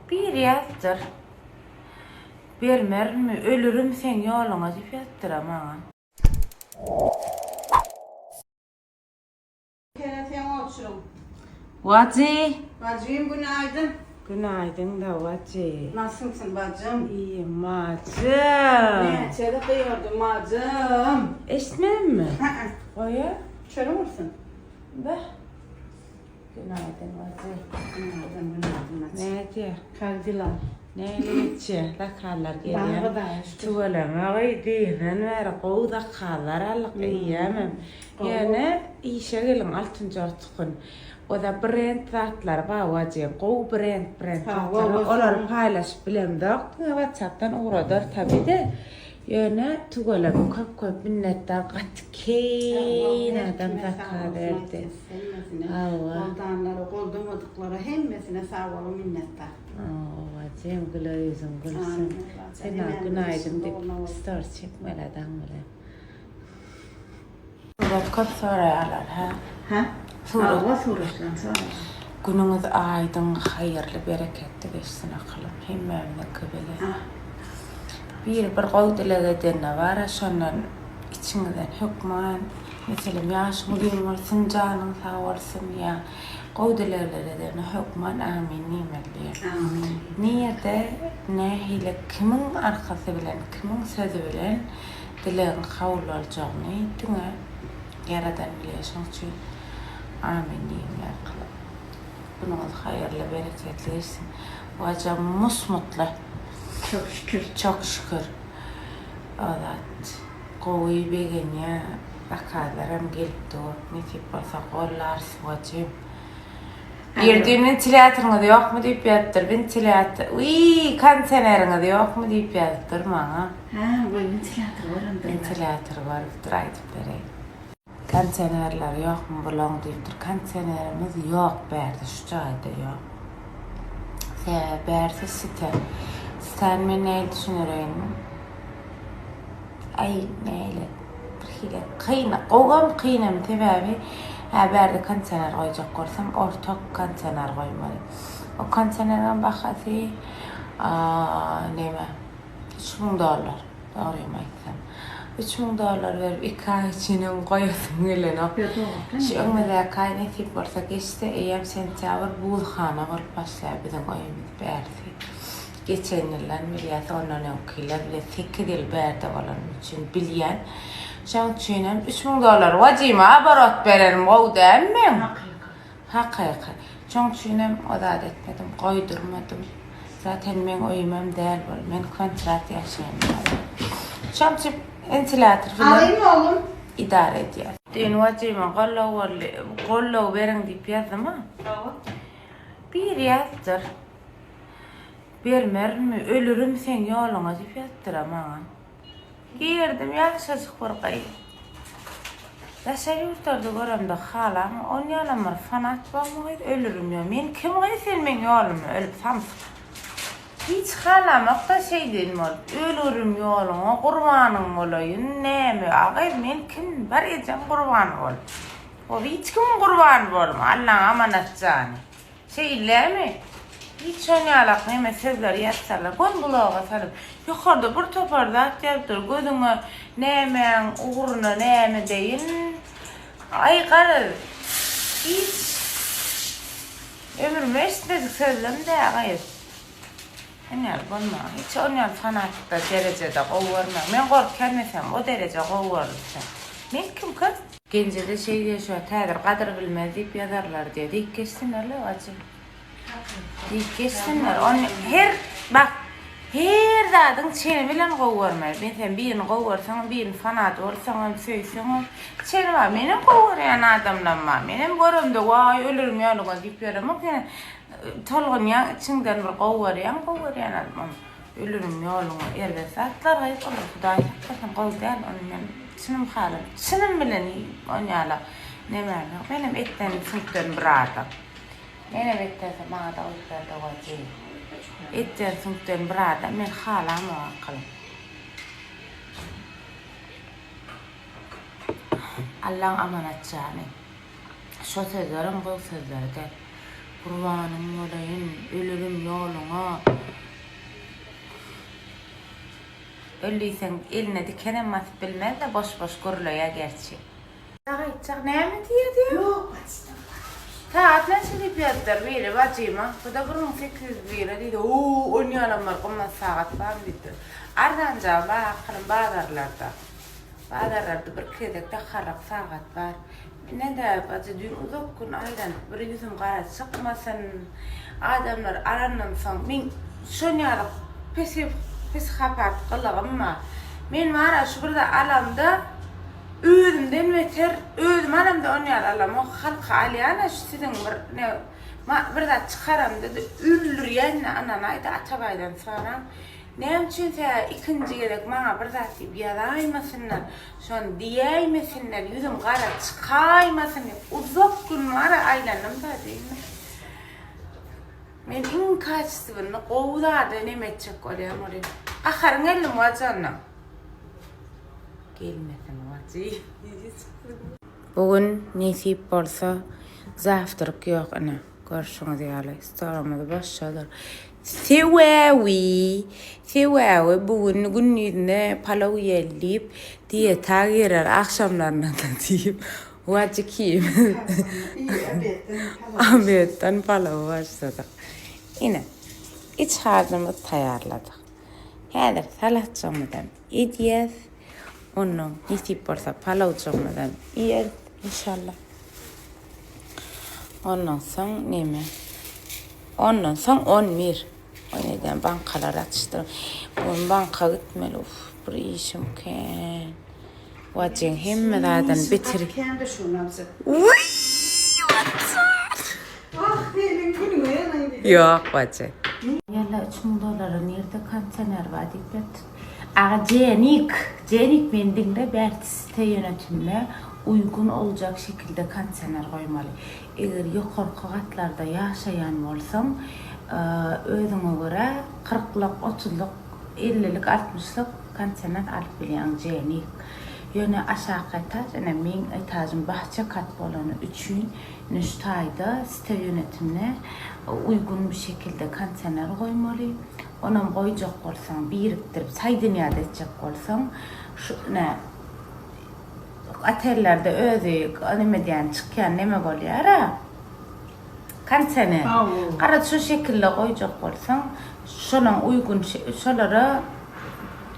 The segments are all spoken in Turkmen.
Biri ýazypdyr. Bermerinmi, ölürim seň ýoluňa diýip ýazypdyr-a maňa. Kere seň oçuryň. Wajy! Bajym günaýdyn. Günaýdyn-da Wajy. Nasylsyn bajym? Iýim bajym. Näçede gygyrdym bajym. Eşitmedimmi? Hä-ä. Goýa. Çörek bolsun. Beh. Günaýdyn bajy. Günaýdyn, günaýdyn bajy. Nädýä? Как дела? Näme geçýä? Zakallar gelýär. Hudaýa şükür. Tüweleme gyz, diýenden bäri gowy zakallar aldyk eýýämem. Ýöne işe geliň altynjy ortukun. Oda brend zatlary bar bajy. Gowy brend brend zatlary. Olary paýlaşyp bilemzok. Diňe WhatsAppdan ugradar tabi-de. Ýöne tüweleme köp köp minnetdar gaty keýin adam zakaz berdi. Hawa. Goldanlara goldamadyklara hemmesine sag boluň minnetdar. Hawa jem güler ýüzüň gülsün. Sena günaýdyn diýip stories çekmeli daň bilen. Surat köp soraýarlar hä? Hä? Surat. Hawa suratdan soraýar. Günüňiz aýdyň haýyrly bereketli geçsin akylym hemmämiziňki bilen. Biri bir gowy dileg edende bara şondan içiňizden hökman meselem ýaşyň uzyn bolsun janyň sag bolsun ýa gowy dilegler edende hökman amin diýmeli diýýär. Amin. Nirde nähili kimiň arkasy bilen kimiň sözi bilen Dilegiň kabul boljagyny diňe Ýaradan bilýär şoň üçin Amin diýiň ýarkylyp. Günüňiz haýyrly bereketli geçsin. Wajam mus mutly. Çok şükür. Çok şükür. O zat gowy begenýä zakazlaram gelip dur nesip bolsa gollarys wajym. Girdim wentilýatoryňyz ýokmy diýip ýazypdyr. Wentilýator, wiý, kondisioneriňiz ýokmy diýip ýazypdyr maňa. Hä, goý wentilýator görüpdirler. Wentilýator görüpdir, aýdyp bereýin. Kondisionerleri ýokmy bulaň diýipdir. Kondisionerimiz ýok bärde, şu jaýda ýok. Sebäbi bärsi site. Siteni men nähili düşünereýin? Aý, nähili, birhili kyn, gowam, kynam, sebäbi hä bärde kondisioner goýjak bolsam, ortak kondisioner goýmaly. O kondisioneriňem bahasy neme, 3000 dollar, dogrymy aýtsam. 3000 dollar berip, iki aý üçinem goýasym gelenok. Şu öňümizdäki aý nesip bolsa geçse, eýýäm sentýabr buzhana bolup başlaýar biziň öýümiz bärsi. Geçen ýyldan bilýäs, ondan öňki ýyla bile sekiz ýyl bärde bolanym üçin bilýän. Şoň üçinem 3000 dollar Wajima oborot berenim gowy dälmi meň? Hakyky. Hakyky. Şoň üçinem o zat etmedim, goýdurmadym. Zaten meň öýümem däl bol. Men kontrat ýaşaýan adam. Şoň üçin wentilýator bilen Alyň oglum. idare edýäs. Düýn Wajima goldaw boldy, goldaw beriň diýip ýazdym-a. Hawa. Biri ýazypdyr. Bermerinmi, ölürim seň ýoluňa diýip ýazypdyr-a maňa. Girdim, ýaşajyk bir gyz. Daşary ýurtlarda göremde halam, onýanam bir fanat bormy gyz, ölürim ýa. Men kim gyz sen meň ýoluma ölüp samsyk. Hiç halamok-da şeýdin bolup. Ölürim ýoluňa, gurbanyň bolaýyn, näme, a gyz men kim, bar ejeň gurbany bol. O hiç kimiň gurbany bolma, Allaň amanat jany. Şeýlemi? Hiç şon ýalak neme sözleri ýazsalar, gön gulaga salyp, ýokarda bir topar zat ýazyp dur, gözüňe nämäň ugruna näme deýin, aý garaz, hiç ömrümde eşitmedik sözlem dä gyz. Sen ýaly bolma, hiç on ýaly fanatikler derejede gowy görmeň, men gorkýan mesem o dereje gowy görülse. Men kim kyz? Genjede şeý diýýär şu wagt häzir gadyr bilmez diýip ýazarlar diýýär. Diýip geçsinlerle bajy. Diýip geçsinler. Ony her bak her zadyň çeni bilen gowy görmeli. Meselem birini gowy görseňem, birini fanady bolsaňam, söýseňem çeni bar. Menem gowy görýän adamlam bar. Menem göremde waý ölerim ýalyga diýip ýöremok. Ýöne tolgunýaň içiňden bir gowy görýäň, gowy görýän adamam. Ölürim ýoluňa erbet zatlar gyz olar hudaý saklasyn gowy däl ony men çynym halam çynym bilen onýala nemäm ýok menem etden süňkden bir adam menem etden maňada guýup ber dogajy etden süňkden bir adam men halamok akylym Allaň amanat jany şo sözlerem gowy sözler däl. Gurbanyň bolaýyn, ölürüm ýoluňa. Öl diýseň, eline dikenem basyp bilmez-de, boş-boş gürleýär gerçi. Dagy aýtjak näme diýýär diýýär? Ýok, bajy. Sagat näçe diýip ýazdylar biri bajyma. Bu-da 1800 lira diýdi. Ow, onýanam bir gymmat sagat barmy diýipdir. Arzanjagy bar ahyryn bazarlarda. Bazarlarda bir gezek daharrak sagat bar. Ine-de, bajy düýn uzak gün aýlanyp, bir ýüzüm gara çykmasyn. Adamlar alandan soň, meň şon ýaly pisi psihopat gylygym bar. Men bar-a şu bir zat alamda, özümden beter, özüm alamda on ýaly alamok, halka alýan-a şu siziň bir ne, bir zat çykaramda-da öldürýän-de ynanaý-da Atabaýdan soraň. Näme üçin tä ikinji gezek maňa bir zat diýip ýazaýmasynlar, şony diýäýmesinler, ýüzüm gara çykaýmasyn diýip uzak gün bar-a aýlandym-da diýme. Men iň kaçestwnyny gowy zady neme etjek bolýan welin. Gaharyň geldimi wajy onda? Gelmesin wajy. Bu gün nesip bolsa zawtryk ýok ine. Görşüňiz ýaly, stolumyz boşjadyr. Sebäbi, sebäbi bu gün gündizine palaw iýeli diýip, dieta girer agşamlaryna-da diýip, Wajy ikimiz obedden palaw başladyk. Ine, iç harjymyzy taýýarladyk. Häzir salatjygymyzam edýäs. Onnoň nesip bolsa palawjygymyzam iýeris, inşallah. Ondan soň neme? Ondan soň 11. O neden bankalar açyşdyr. Bugün banka gitmeli. Uf, bir işim kän. Wajyň hemme zadyny bitir. Kän de şuny aljak. Uy, wajy. Ah, seniň günüňe ýanaýyn. Ýok, wajy. Ýalla 3000 dollara nirde kontener bar diýip ýatyr. Aga Jenik, Jenik meni diňle bärde site ýönetimine uýgun boljak şekilde kondisioner goýmaly. Eger ýokarky gatlarda ýaşaýan bolsaň, özüňe görä kyrklyk, otuzlyk, ellilik, altmyşlyk kondisioner alyp bilýäň Jenik. Ýöne aşaky etaž, ine meň etažym bahçe kat bolany üçin ine şu taýda site ýönetimine uýgun bir şekilde kondisioner goýmaly. Onam goýjak bolsaň, birikdirip, soýdinýat etjek bolsaň, şu nä otellerde özi neme diýýän, çykýan neme bolýar-a? Kondisioner. Garaz, şu şekilde goýjak bolsaň, şolaň uýgun, şolara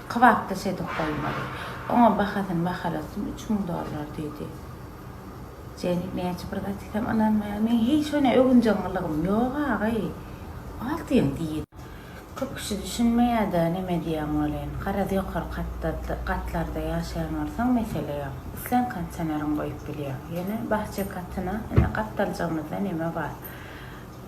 kybapdaş edip goýmaly. Oňa bahasyny bahalatdym, 3000 dollar diýdi. Jeni, näçe bir zat diýsem ynanmaýar. Meň hiç öne öwünjeňligim ýok agaý. Al diýen diýdi. Köp kişi düşünmeýär-de neme diýýäň welin. Garaz ýokary katda gatlarda ýaşaýan bolsaň mesele ýok. Islän kondisioneriňi goýup bilýäň. Ýöne bahçe katyna ine gapdaljygymyzda neme bar.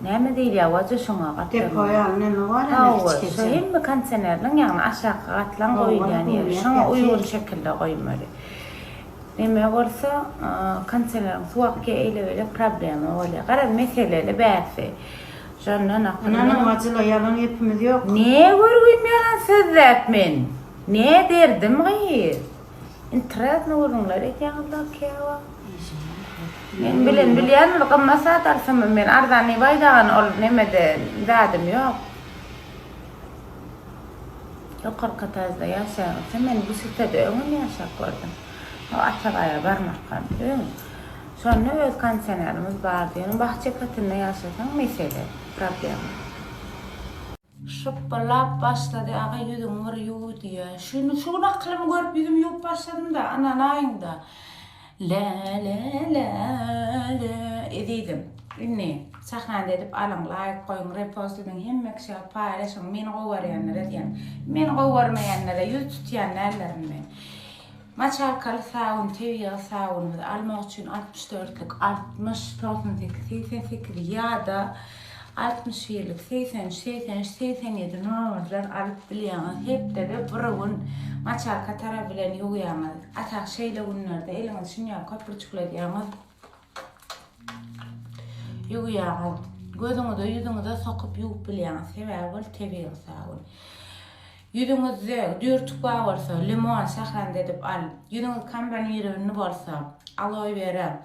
Näme diýilýär waje şoňa gapdalynda? Depo ýaly neme bar ene Hawa, kiçigeje. şo hemme kondisioneriniň ýagny aşaky gatlaň goýulýan ýeri. Şoňa uýgun şekilde goýmaly. Neme bolsa kondisioneriň suw akýa eýle-beýle problema bolýa. Garaz meseleli bärsi. Şondan akyl men. Ynanyň bajylar ýalan gepimiz ýok. Ne görgüm ýalan sözläp men. Ne derdim gyz. Interesno gürrüňler edýäňizler käwagt. Men bilen bilýän ol gymmat zat alsamam men arzan diýip aýdagan ol nemede zadym ýok. Ýokarky etažda ýaşaýan bolsa men bu sitede öňem ýaşap gördüm. O Atabaýa barmakam öň. Şonda öz kondisionerimiz bardy. Ýöne bahçe katynda ýaşasaň mesele, problema. Şypbylap başlady aga ýüzüňi bir ýuw diýýä. Şuny şu gün akylymy görüp ýüzümi ýuwup başladym-da, ynanaýyň-da. Lä lä lä lä ezizim. Indi sahnada edip alyň, laýk goýuň, repost ediň, hemme kişä paýlaşyň, meni gowy görýänlere diýýän. Meni gowy görmeýänlere ýüz tutýan däldirin men. Maçalkaly sabyn tebigy sabynymyzy almak üçin 64 lük 60 98 88 ýa-da 61 lük 83 83 87 nomerden alyp bilýäňiz. Hepdede bir gün maçalka tarap bilen ýuwýaňyz. Atak şeýle günlerde eliňizi şunýa köpürjikledýäňiz. Ýuwýaňyz. Gözüňize, ýüzüňize sokup ýuwup bilýäňiz. Sebäbi ol tebigy sabyn. Ýüzüňizde düwürtik bar bolsa, limon, şahranda edip al. Ýüzüňiz kombinirowanyý bolsa, aloe wera.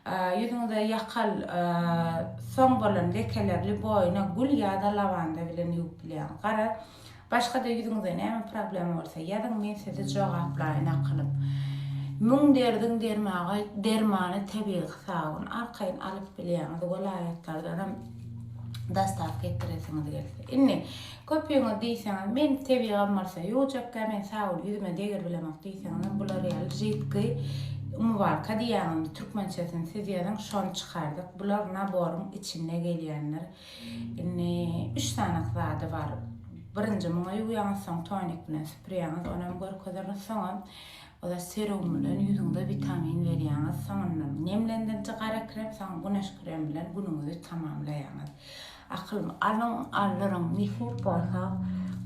Ýüzüňize ýakal soň bolan lekelerli boýuna gül ýa-da lawanda bilen ýuwup bilýäňiz. Gara, başga-da ýüzüňizde näme problema bolsa ýazyň, men sizi jogaplaýyn akylyp. Müň derdiň dermagy, dermany tebigy sabyn. Arkaýyn alyp bilýäňiz, welaýatlardanam dostawka etdiresiňiz gelse. Indi, Köpüňiz diýseňiz, men tebigam bolsa ýuwjakka, men sabyny ýüzüme degiribilemok diýseňizem, bular ýaly židkiý umywarka diýýäňizmi, türkmençesini siz ýazyň, şony çykardyk. Bular naboryň içinde gelýändir. Indi üç sany zady bar. Birinji muňa ýuwýaňyz, soň tonik bilen süpürýäňiz, onam görkezerin. Soňam oza serum bilen ýüzüňize witamin berýäňiz. Soňundan nemlendiriji gara krem, soň güneş kremi bilen günüňizi tamamlaýaňyz. Akylym alyň aldyryň nesip bolsa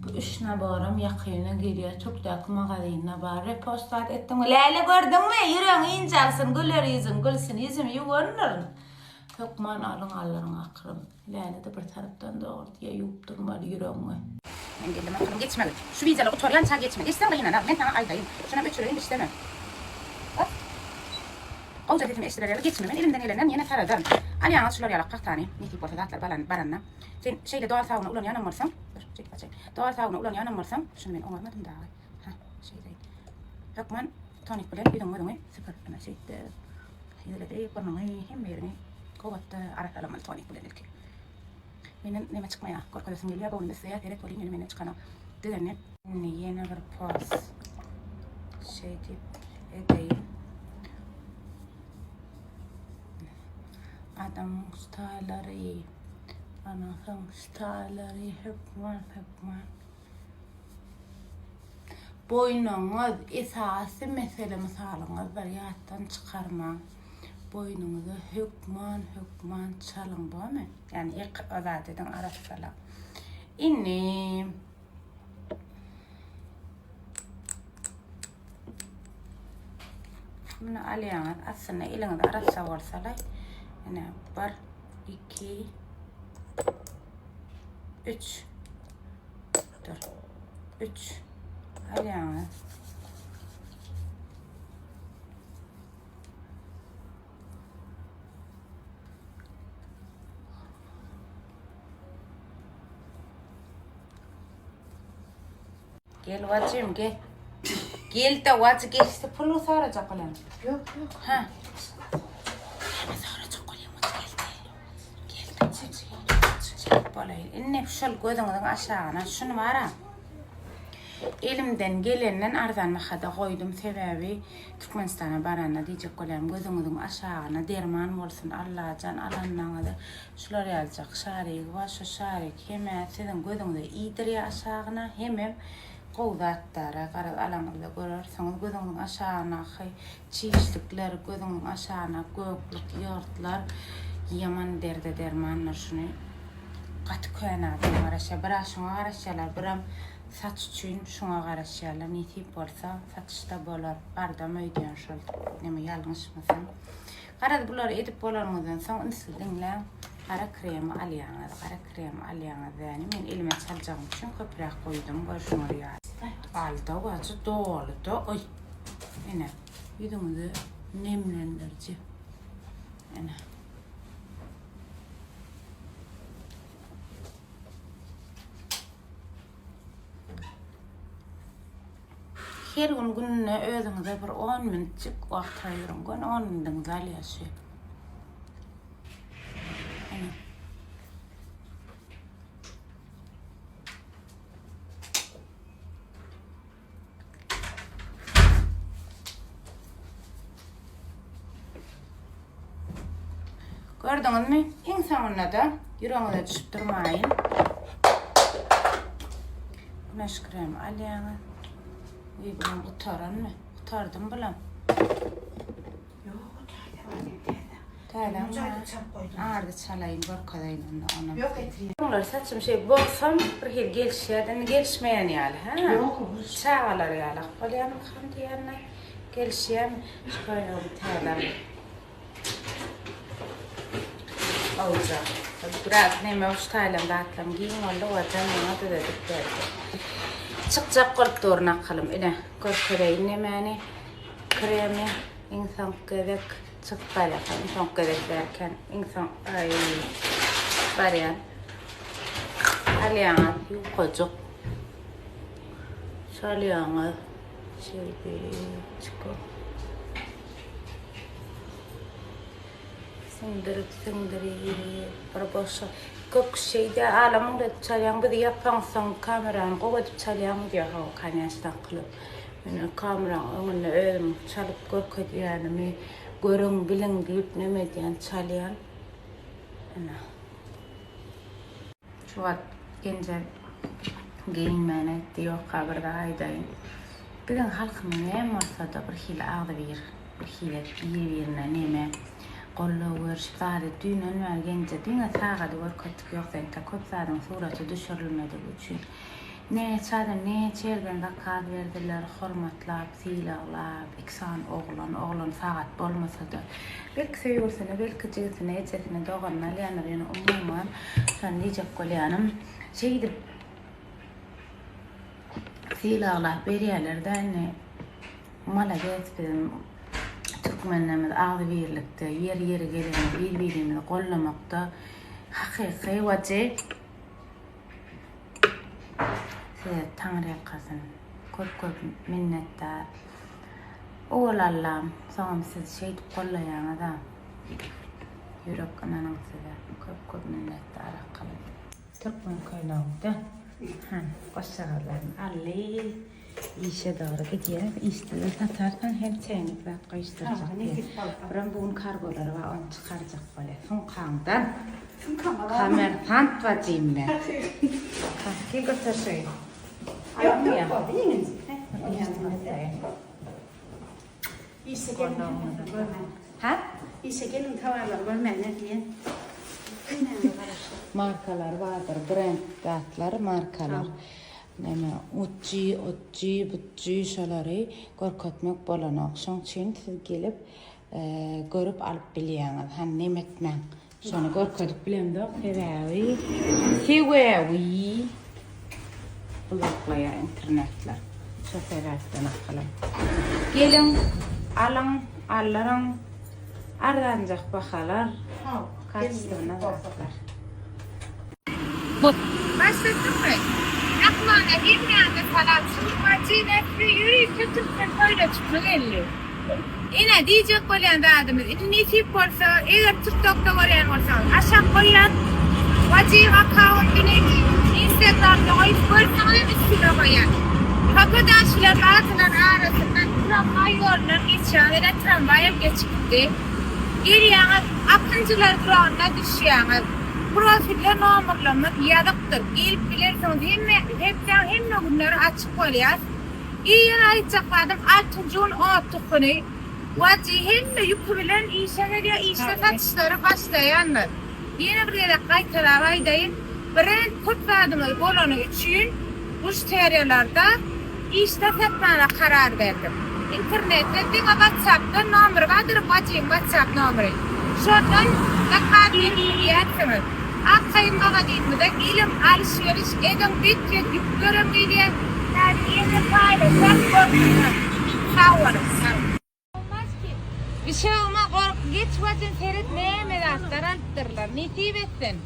bu üç naboram ýakyna gelýär türkdäki magazynda bar repost zat etdiňmi Läle gördüňmi ýüregiň ynjalsyn güler ýüzüň gülsün ýüzümi ýuwandyryn hökman alyň aldyryň akylym Läle-de bir tarapdan dogry diýýär ýuwup durmaly ýüregiňi. Men geldim akylym geçmegin şu wideolar gutarýança geçme geçseň gynanar men saňa aýdaýyn şonam öçüreýin işdeme Bas. Gowja sesimi eşdiler ýaly geçme men elimden gelenden ýene saradaryn. Alýaňyz şular ýalak pagtany nesip bolsa zatlar balan baranda. Sen şeýle doal sabyny ulanýanam bolsaň dur çekip açaýyn. Doal sabyny ulanýanam bolsaň şuny men oňarmadym dagy. Ha şeýleýin. Hökman tonik bilen ýüzüň gözüňi süpür. Ene şeýtdi. Ýüzledi burnuňy hemme ýeriňi govatda arassalamaly tonik bilen ilki. Menden neme çykmaýar. Görkezesim gelýär göwnüm isleýär seret welin ýöne menden çykanok. Düzenli. Indi ýene bir post şeýdip edeýin. Adamyň staýlary, anasyň staýlary hökman hökman. Boýnuňyz esasy mesele mysalyňyzdyr ýatdan çykarmaň. Boýnuňyza hökman hökman çalyň bormy? Ýani ýyk azat ediň arassalaň. Indi Muny alýaňyz. Aslynda eliňiz arassa bolsa-la. Ine 1 2 3 Dur. 3 alýaňyz. Gel wajym gel. Gel de wajy geçdi pul sorajak bilen. Yok yok. Ha. Näme sorajak bolýaň wajy geldi. Geldi wajy. Çek bolaýyn. Indi şol gözüňiziň aşagyna şuny bara. Elimden gelenden arzan bahada goýdum sebäbi Türkmenistana baranda diýjek bolýan gözüňiziň aşagyna derman bolsun Allajan alanyňyzy şular ýalyjak şarigi bar şu şarik hemä siziň gözüňize iýdirýär aşagyna hemem gowy zatdara garaz alaňyzda görersiňiz gözüňiziň aşagyndaky çişlikler gözüňiziň aşagyna göklük ýygyrtlar ýaman derde dermandyr şuny Gaty kän adam garaşýar. Bira şuňa garaşýarlar, biram saç üçin şuňa garaşýarlar. Nesip bolsa satyşda bolar. Bardam öýdýän şol neme ýalňyşmasam. Garaz bulary edip bolanyňyzdan soň ünsli diňläň. Gara kremi alýaňyz, gara kremi alýaňyz däni. Men elime çaljagym üçin köpräk goýdum görşüňiz ýaly. Alda wajy doly-da. Oý. Ine, ýüzüňizi nemlendiriji. Ine. Her gün gününe özüňize bir 10 minutjik wagt aýyryň. Göni 10 minutiňizi alýar şu. Ine. Gördüňizmi? Iň soňunda-da ýüregiňize düşüp durmaýyn. Güneş kremi alýaňyz. Uý, bulam gutaranmy? Gutardym bulam. Ýok, täze bar, täze. Täze. Jaýda çalyp goýdum. Ardy çalaýyn, görkezeýin onda onam. Ýok, getirýän. Soňlar saçym şeý bogsam bir hili gelişýärdi, indi gelişmeýän ýaly, hä? Ýok, Çagalar ýalak bolýarmykam diýýän-de, gelişýärmi? Şu köýnegimi täze aldym. Gowja. Biraz neme şu taýlan zatlarym giň boldy, Wajan maňa düzedip berdi. Çykjak bolup dur nakylym. Ine, görkezeýin nemäni, kremi iň soňky gezek. Çykyp barýarka iň soňky gezek bärken iň soň aý barýan. Alýaňyz ýukajyk. Çalýaňyz şeýdip çykyp. Siňdirip siňdirip bir boşa. Köp kişi şeýdýär alam ugradyp çalýaň bizi ýapaňsoň kamerany gowy edip çalýaňmy diýýär hawa kanýaşdan kylyp. Men kameraň öňünde özüm çalyp görkezýänimi görüň biliň diýip neme edýän çalýan. Ine. Şu wagt Genje geýinmäne gitdi ýokka bir zat aýdaýyn. Biziň halkymyz näme bolsada bir hili agzybir, bir hili bir birine neme goldaw berişip zady düýnden bäri Genje diňe sagady görkezdik ýogsa entek köp zadyň suraty düşürilmedigi üçin. Näçe adam näçe ýerden zakaz berdiler, hormatlap, sylaglap, iki sany oglan, oglan sagat bolmasa-da, belki söýgülisine, belki jigisine, ejesine, doganyna alýandyr, ýöne umuman, şony diýjek bolýanym, şeýdip sylaglap berýärler-dä, indi malades biziň türkmenlerimiz agzybirlikde, ýeri-ýeri gelende bir-birimizi gollamakda hakyky wajyp. Size Taňryýalkasyn. Köp köp minnetdar. Owal Allam, soňam siz şeýdip gollaýaňyza. Ýürek ynanyň size. Köp köp minnetdar akylym. Türkmen köýnegimde. Hany, goşjagazlaryny aldy. Işe dogry gidýäs. Işde-de satarsyň hem çäýnek zat goýuşdyrjak diýýär. Biram bu gün kargolary bar, ony çykarjak bolýar. Sumkaňdan. Kommersant bajym men. Gel göter şuny. Ýok, ýok, boldy, ýeňil. Işe gelin görmän. Ha? Işe gelin tawarlary görmän ne diýen. Markalar bardyr, brend zatlar, markalar. Näme utjy, otjy, butjy şolary görkezmek bolanok. Şoň üçin siz gelip görüp alyp bilýäňiz. Hany neme etmäň. Şony görkezip bilemzok sebäbi sebäbi bloklaýar internetler. Şo sebäpden akylym. Geliň, alyň, aldyryň. Arzanjak bahalar, kaçestwny zatlar. Başlatdykmy? Rahmana hemmäňize salam. Şu gün Bajy Nesri ýörite türkmen toýlaçykly geldi. Ine diýjek bolýan zadymyz indi nesip bolsa eger tiktokda görýän bolsaňyz aşak goýýan Bajyň akkauntyny instagramda goýup görseňizem üstüne goýýan. Köpedaş bilen Batylan arasyndan tramwaý ýolundan geçýäňiz ine tramwaýam geçip gitdi. Gelýäňiz Akynjylar duragyna düşýäňiz. Profilde nomerlerimiz ýazykdyr. Gelip bilersiňiz hemme hepdäň hemme günleri açyk bolýar. Iýen aýtjak zadym altynjy gün otduk güni Wajy hemme ýüki bilen işe gelýär işde satyşlary başlaýandyr. Ýene bir gezek gaýtalap aýdaýyn brend köp zadymyz bolany üçin muşteriýalarda işde satmana karar berdim. Internetde diňe whatsappdan nomeri bardyr Wajyň whatsapp nomeri. Şondan zakaz berip bilýärsiňiz. Arkaýyn magazinimize geliň alyş-beriş ediň bet-bet ýüklerem gelýär. Häzir ýene paýlaşarys görseňiz. Sag boluň. Olmaz ki. Bişegime gork geç bajym seret näme zatlar alypdyrlar nesip etsin.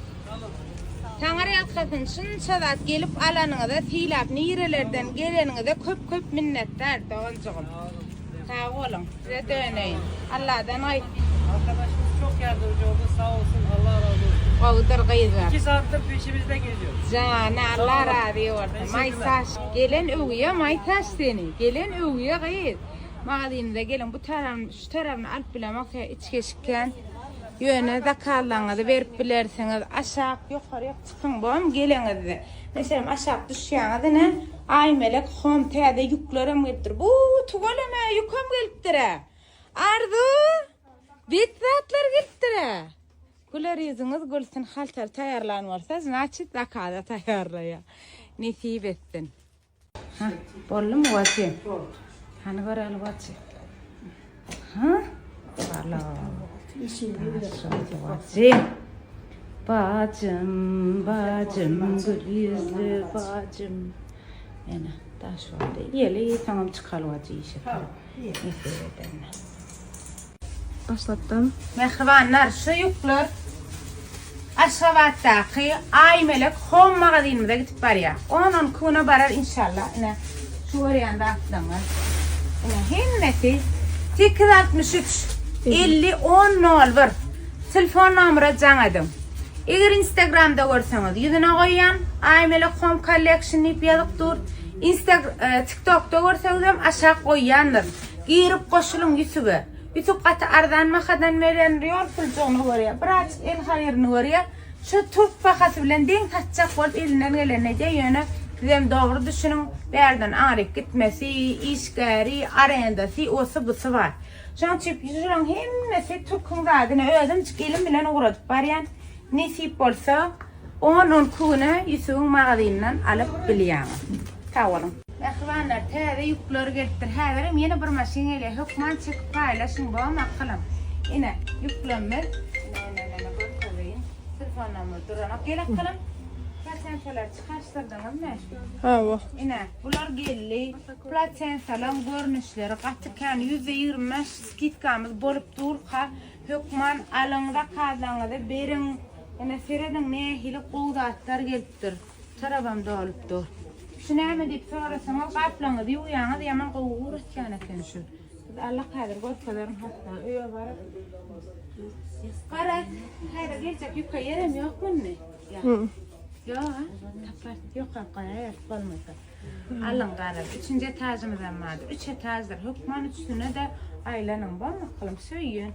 Taňry ýalkasyn şunça zat gelip alanyňyza sylap nirelerden geleniňize köp köp minnetdar doganjygym. Sag boluň size döneýin. Alladan gaýt. Arkadaşımız çok yardımcı oldu sağ olsun Allah razı olsun. Gowudyr gyzlar. 2 saattir peşimizde geziyor. Jana Allah razy bolsun. Maýsaş gelen öwýä Maýsaş seni. Gelen öwýä gyz. Magazynymyza geliň bu tarapyny şu tarapyny alyp bilemok sebäbi içgeşikän. Ýöne zakazlaryňyzy berip bilersiňiz. Aşak ýokaryk çykyň bom geleňizde. Meselem aşak düşýäňiz ine Aýmelek home täze ýüklerem gelipdir. Bu tüweleme ýükem gelipdir-ä. Arzu! Bet zatlar gelipdir-ä. Güler ýüzüňiz gülsün haltal taýýarlan bolsa znaçit zakaza taýýarlaýar. Nesip etsin. Ha, boldumy Waçy? Boldy. Hany göreli Waçy. Ha? Bala. Waçy. Bacım, bacım, gül yüzlü bacım. Ene, daş boldy. Ýeli, soňam çykaly Waçy işe. Nesip edende. Başlatdym. Mähribanlar, şu ýükler Aşgabatdaky Aýmelek Home magazynymyza gidip barýar. On-on iki güne barar inşallah. Ine, şu görýän zatlaryňyz. Ine, hemmesi 863 50 10 01 telefon nomere jaň ediň. Eger Instagramda görseňiz, ýüzüne goýýan Aýmelek Home Collection diýip ýazyp dur. Insta TikTokda görseňizem aşak goýýandyr. Girip goşulyň ýütübe. Ýütüp gaty arzan bahadan berýän ýol puljygyny görýär. Birazjyk el haýryny görýär. Şu türk bahasy bilen deň satjak bolup elinden gelenini edýär. Ýöne sizem dogry düşüniň, bärden aňryk gitmesi, işgäri, arendasy, osy busy bar. Şonuň üçin şularyň hemmesi türküň zadyny özümjik elim bilen ugradyp barýan. Nesip bolsa on-onki güne Ýusubyň magazynyndan alyp bilýäňiz. Sag boluň. Mähribanlar täze ýükler gelipdir. Häzirem ýene bir maşyn gelýär. Hökman çekip paýlaşyň bom akylym. Ine ýüklenmez. Ine ine ine görkezeýin. Telefon nomeri duranok. Gel akylym. Platensalary çykaryşdyrdyňyzmy? Hawa. Ine bular geldi. Platensalaryň görnüşleri gaty kän. 25% skidkamyz bolup durka hökman alyň zakazlaryňyzy beriň. Ine serediň nähili gowy zatlar gelipdir. Torabam dolup dur. Şu näme diýip sorasaňyz gaplaňyzy ýuwýaňyz ýaman gowy guratýan eken şu. Biz Allah häzir görkezerin hatda öýe baryp. Garaz, häzir geljek ýüke ýerem ýok munda. Ýok ha? Tapar, ýokap gaýaýarys bolmasa. Alyň garaz, üçünji etažymyzam bardyr. Üç etaždyr. Hökman üçüsine-de aýlanyň. Bormy aklym? Söýün.